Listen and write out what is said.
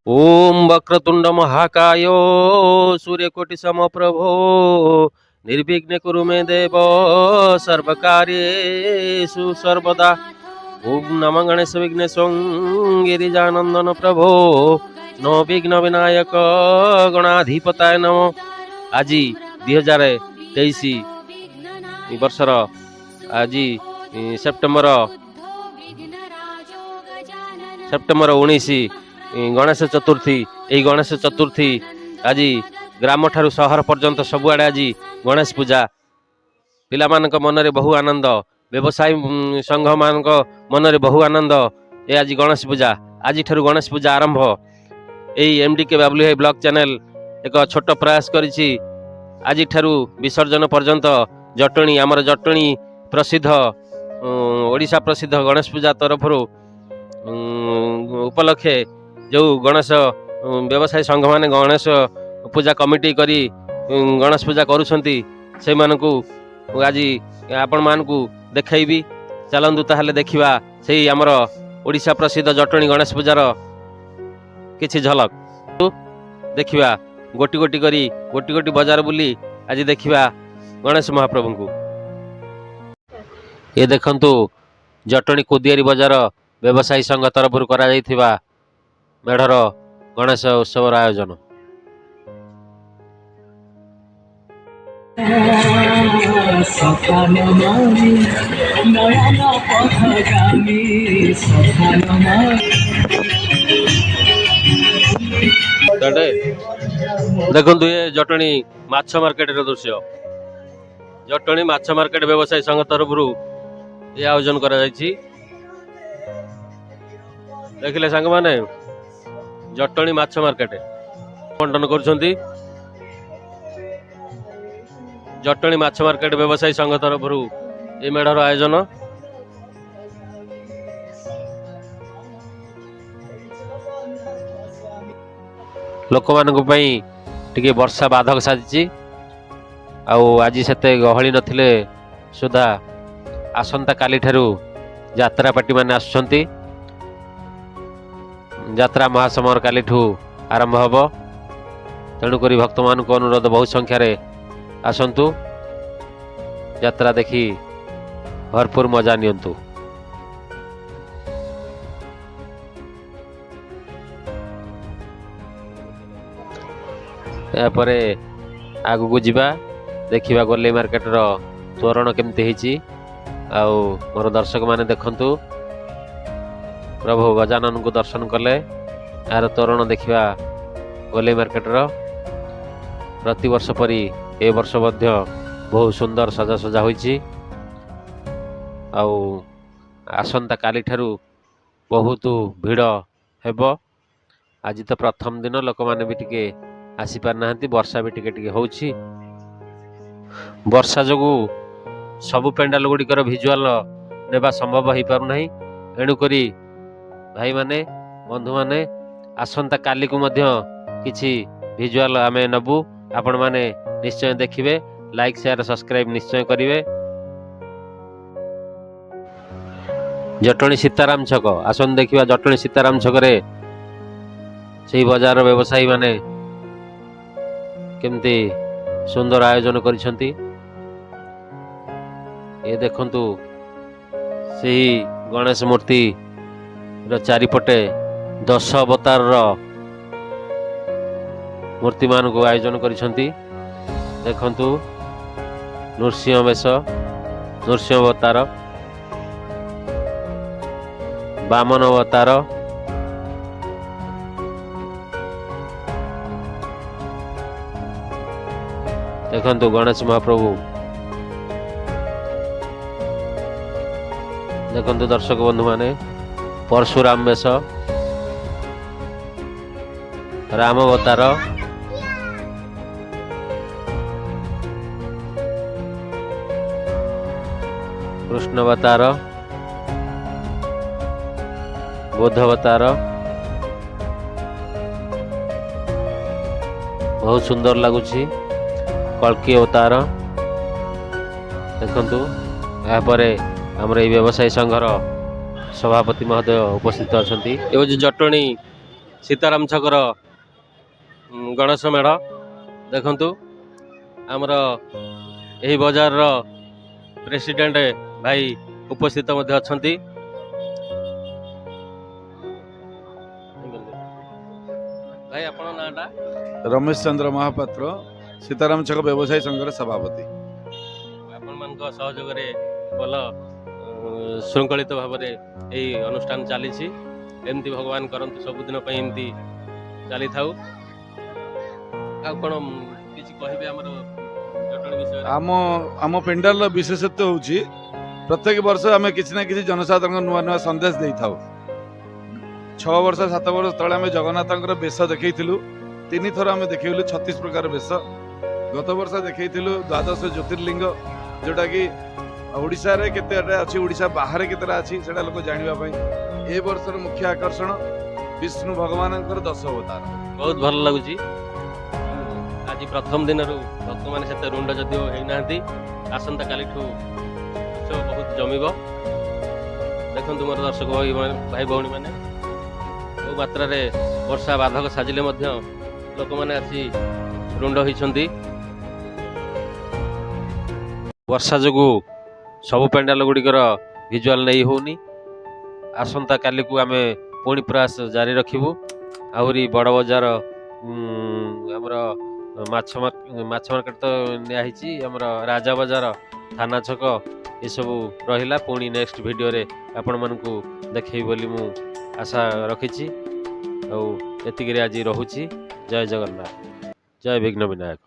ଓಂ ବକ୍ରତୁଣ୍ଡ ମହାକାୟ ସୂର୍ଯ୍ୟକୋଟି ସମପ୍ରଭୋ ନିର୍ବିଘ୍ନ କୁରୁ ମେ ଦେବ ସର୍ବକାର୍ୟେଷୁ ସର୍ବଦା। ଓಂ ନମ ଗଣେଶ ବିଘ୍ନେଶଂ ଗିରିଜାନନ୍ଦନ ପ୍ରଭୋ ନ ବିଘ୍ନ ବିନାୟକ ଗଣାଧିପତାୟ ନମ। ଆଜି 2023 ବର୍ଷର ଆଜି ସେପ୍ଟେମ୍ବର 19, ଗଣେଶ ଚତୁର୍ଥୀ। ଏହି ଗଣେଶ ଚତୁର୍ଥୀ ଆଜି ଗ୍ରାମଠାରୁ ସହର ପର୍ଯ୍ୟନ୍ତ ସବୁଆଡ଼େ ଆଜି ଗଣେଶ ପୂଜା। ପିଲାମାନଙ୍କ ମନରେ ବହୁ ଆନନ୍ଦ, ବ୍ୟବସାୟୀ ସଂଘମାନଙ୍କ ମନରେ ବହୁ ଆନନ୍ଦ। ଏ ଆଜି ଗଣେଶ ପୂଜା, ଆଜିଠାରୁ ଗଣେଶ ପୂଜା ଆରମ୍ଭ। ଏଇ ଏମ୍ ଡି କେ ବାବୁଲି ଭାଇ ବ୍ଲଗ ଚ୍ୟାନେଲ ଏକ ଛୋଟ ପ୍ରୟାସ କରିଛି। ଆଜିଠାରୁ ବିସର୍ଜନ ପର୍ଯ୍ୟନ୍ତ ଜଟଣୀ, ଆମର ଜଟଣୀ ପ୍ରସିଦ୍ଧ, ଓଡ଼ିଶା ପ୍ରସିଦ୍ଧ ଗଣେଶ ପୂଜା ତରଫରୁ ଉପଲକ୍ଷେ ଯେଉଁ ଗଣେଶ ବ୍ୟବସାୟୀ ସଂଘମାନେ ଗଣେଶ ପୂଜା କମିଟି କରି ଗଣେଶ ପୂଜା କରୁଛନ୍ତି, ସେଇମାନଙ୍କୁ ଆଜି ଆପଣମାନଙ୍କୁ ଦେଖାଇବି। ଚାଲନ୍ତୁ ତାହେଲେ ଦେଖିବା ସେଇ ଆମର ଓଡ଼ିଶା ପ୍ରସିଦ୍ଧ ଜଟଣୀ ଗଣେଶ ପୂଜାର କିଛି ଝଲକ। ଦେଖିବା ଗୋଟି ଗୋଟି କରି, ଗୋଟି ଗୋଟି ବଜାର ବୁଲି ଆଜି ଦେଖିବା ଗଣେଶ ମହାପ୍ରଭୁଙ୍କୁ। ଏ ଦେଖନ୍ତୁ, ଜଟଣୀ କୁଦିଆରୀ ବଜାର ବ୍ୟବସାୟୀ ସଂଘ ତରଫରୁ କରାଯାଇଥିବା ମେଢ଼ର ଗଣେଶ ଉତ୍ସବର ଆୟୋଜନ। ସଖା ନମାମି ନୟନ ପଥଗାମୀ ସଖା ନମାମି। ଦେଖନ୍ତୁ, ଏ ଜଟଣୀ ମାଛ ମାର୍କେଟର ଦୃଶ୍ୟ। ଜଟଣୀ ମାଛ ମାର୍କେଟ ବ୍ୟବସାୟୀ ସଂଘ ତରଫରୁ ଏ ଆୟୋଜନ କରାଯାଇଛି। ଦେଖିଲେ ସାଙ୍ଗମାନେ, ଜଟଣୀ ମାଛ ମାର୍କେଟ ବଣ୍ଟନ କରୁଛନ୍ତି ଜଟଣୀ ମାଛ ମାର୍କେଟ ବ୍ୟବସାୟୀ ସଂଘ ତରଫରୁ ଏ ମେଢ଼ର ଆୟୋଜନ। ଲୋକମାନଙ୍କ ପାଇଁ ଟିକେ ବର୍ଷା ବାଧକ ସାଜିଛି ଆଉ ଆଜି ସେତେ ଗହଳି ନଥିଲେ ସୁଦ୍ଧା ଆସନ୍ତା କାଲିଠାରୁ ଯାତ୍ରା ପାର୍ଟିମାନେ ଆସୁଛନ୍ତି। ଯାତ୍ରା ମହାସମର କାଲିଠୁ ଆରମ୍ଭ ହେବ। ତେଣୁକରି ଭକ୍ତମାନଙ୍କୁ ଅନୁରୋଧ, ବହୁ ସଂଖ୍ୟାରେ ଆସନ୍ତୁ, ଯାତ୍ରା ଦେଖି ଭରପୁର ମଜା ନିଅନ୍ତୁ। ଏହାପରେ ଆଗକୁ ଯିବା, ଦେଖିବା ଗୋଲେଇ ମାର୍କେଟର ତୋରଣ କେମିତି ହେଇଛି। ଆଉ ମୋର ଦର୍ଶକମାନେ ଦେଖନ୍ତୁ, ପ୍ରଭୁ ଗଜାନନଙ୍କୁ ଦର୍ଶନ କଲେ। ଏହାର ତୋରଣ ଦେଖିବା ଗୋଲେଇ ମାର୍କେଟର। ପ୍ରତିବର୍ଷ ପରି ଏ ବର୍ଷ ମଧ୍ୟ ବହୁ ସୁନ୍ଦର ସାଜସଜା ହୋଇଛି ଆଉ ଆସନ୍ତା କାଲିଠାରୁ ବହୁତ ଭିଡ଼ ହେବ। ଆଜି ତ ପ୍ରଥମ ଦିନ, ଲୋକମାନେ ବି ଟିକେ ଆସିପାରିନାହାନ୍ତି। ବର୍ଷା ବି ଟିକେ ଟିକେ ହେଉଛି। ବର୍ଷା ଯୋଗୁଁ ସବୁ ପେଣ୍ଡାଲ ଗୁଡ଼ିକର ଭିଜୁଆଲ ନେବା ସମ୍ଭବ ହେଇପାରୁନାହିଁ। ଏଣୁକରି ଭାଇମାନେ, ବନ୍ଧୁମାନେ, ଆସନ୍ତା କାଲିକୁ ମଧ୍ୟ କିଛି ଭିଜୁଆଲ ଆମେ ନେବୁ। ଆପଣମାନେ ନିଶ୍ଚୟ ଦେଖିବେ, ଲାଇକ୍, ସେୟାର, ସବସ୍କ୍ରାଇବ୍ ନିଶ୍ଚୟ କରିବେ। ଜଟଣୀ ସୀତାରାମ ଛକ ଆସନ୍ତୁ ଦେଖିବା। ଜଟଣୀ ସୀତାରାମ ଛକରେ ସେଇ ବଜାର ବ୍ୟବସାୟୀମାନେ କେମିତି ସୁନ୍ଦର ଆୟୋଜନ କରିଛନ୍ତି। ଏ ଦେଖନ୍ତୁ, ସେହି ଗଣେଶ ମୂର୍ତ୍ତିର ଚାରିପଟେ ଦଶ ଅବତାରର ମୂର୍ତ୍ତିମାନଙ୍କୁ ଆୟୋଜନ କରିଛନ୍ତି। ଦେଖନ୍ତୁ, ନୃସିଂହ ବେଶ, ନୃସିଂହ ଅବତାର, ବାମନ ଅବତାର, ଦେଖନ୍ତୁ ଗଣେଶ ମହାପ୍ରଭୁ। ଦେଖନ୍ତୁ ଦର୍ଶକ ବନ୍ଧୁମାନେ, ପରଶୁରାମ ବେଶ, ରାମ ଅବତାର, କୃଷ୍ଣ ଅବତାର, ବୌଦ୍ଧ ଅବତାର। ବହୁତ ସୁନ୍ଦର ଲାଗୁଛି। କଳ୍କୀ ଅବତାର ଦେଖନ୍ତୁ। ଏହାପରେ ଆମର ଏଇ ବ୍ୟବସାୟୀ ସଂଘର ସଭାପତି ମହୋଦୟ ଉପସ୍ଥିତ ଅଛନ୍ତି। ଏ ହେଉଛି ଜଟଣୀ ସୀତାରାମ ଛକର ଗଣେଶ ମେଢ଼। ଦେଖନ୍ତୁ, ଆମର ଏହି ବଜାରର ପ୍ରେସିଡେଣ୍ଟ ଭାଇ ଉପସ୍ଥିତ ମଧ୍ୟ ଅଛନ୍ତି। ଭାଇ, ଆପଣଙ୍କ ନାଁଟା? ରମେଶ ଚନ୍ଦ୍ର ମହାପାତ୍ର, ସୀତାରାମ ଛକ ବ୍ୟବସାୟୀ ସଂଘର ସଭାପତି। ଆପଣମାନଙ୍କ ସହଯୋଗରେ ଭଲ ଶୃଙ୍ଖଳିତ ଭାବରେ ଏହି ଅନୁଷ୍ଠାନ ଚାଲିଛି। ଏମିତି ଭଗବାନ କରନ୍ତୁ, ସବୁଦିନ ପାଇଁ ଏମିତି ଚାଲିଥାଉ। ଆଉ କ'ଣ କିଛି କହିବେ ଆମର ଜଟଣୀ ବିଷୟରେ? ଆମ ପେଣ୍ଡାଲର ବିଶେଷତ୍ୱ ହେଉଛି, ପ୍ରତ୍ୟେକ ବର୍ଷ ଆମେ କିଛି ନା କିଛି ଜନସାଧାରଣଙ୍କ ନୂଆ ନୂଆ ସନ୍ଦେଶ ଦେଇଥାଉ। 6 ବର୍ଷ 7 ବର୍ଷ ତଳେ ଆମେ ଜଗନ୍ନାଥଙ୍କର ବେଶ ଦେଖେଇଥିଲୁ। ତିନି ଥର ଆମେ ଦେଖେଇଲୁ 36 ପ୍ରକାର ବେଶ। ଗତ ବର୍ଷ ଦେଖେଇଥିଲୁ ଦ୍ୱାଦଶ ଜ୍ୟୋତିର୍ଲିଙ୍ଗ, ଯୋଉଟାକି ଓଡ଼ିଶାରେ କେତେଟା ଅଛି, ଓଡ଼ିଶା ବାହାରେ କେତେଟା ଅଛି, ସେଇଟା ଲୋକ ଜାଣିବା ପାଇଁ। ଏ ବର୍ଷର ମୁଖ୍ୟ ଆକର୍ଷଣ ବିଷ୍ଣୁ ଭଗବାନଙ୍କର ଦଶ ଅବତାର। ବହୁତ ଭଲ ଲାଗୁଛି। ଆଜି ପ୍ରଥମ ଦିନରୁ ଭକ୍ତମାନେ ସେତେ ରୁଣ୍ଡ ଯଦିଓ ହେଇନାହାନ୍ତି, ଆସନ୍ତାକାଲିଠୁ ଉତ୍ସବ ବହୁତ ଜମିବ। ଦେଖନ୍ତୁ ମୋର ଦର୍ଶକ ଭାଇ ଭଉଣୀମାନେ, ବହୁ ମାତ୍ରାରେ ବର୍ଷା ବାଧକ ସାଜିଲେ ମଧ୍ୟ ଲୋକମାନେ ଆସି ରୁଣ୍ଡ ହୋଇଛନ୍ତି। ବର୍ଷା ଯୋଗୁଁ ସବୁ ପେଣ୍ଡାଲ ଗୁଡ଼ିକର ଭିଜୁଆଲ ନେଇ ହେଉନି। ଆସନ୍ତାକାଲିକୁ ଆମେ ପୁଣି ପ୍ରୟାସ ଜାରି ରଖିବୁ। ଆହୁରି ବଡ଼ ବଜାର, ଆମର ମାଛ ମାର୍କେଟ ତ ନିଆ ହେଇଛି, ଆମର ରାଜା ବଜାର, ଥାନା ଛକ, ଏସବୁ ରହିଲା। ପୁଣି ନେକ୍ସଟ ଭିଡ଼ିଓରେ ଆପଣମାନଙ୍କୁ ଦେଖେଇବି ବୋଲି ମୁଁ ଆଶା ରଖିଛି। ଆଉ ଏତିକିରେ ଆଜି ରହୁଛି। ଜୟ ଜଗନ୍ନାଥ, ଜୟ ବିଘ୍ନ ବିନାୟକ।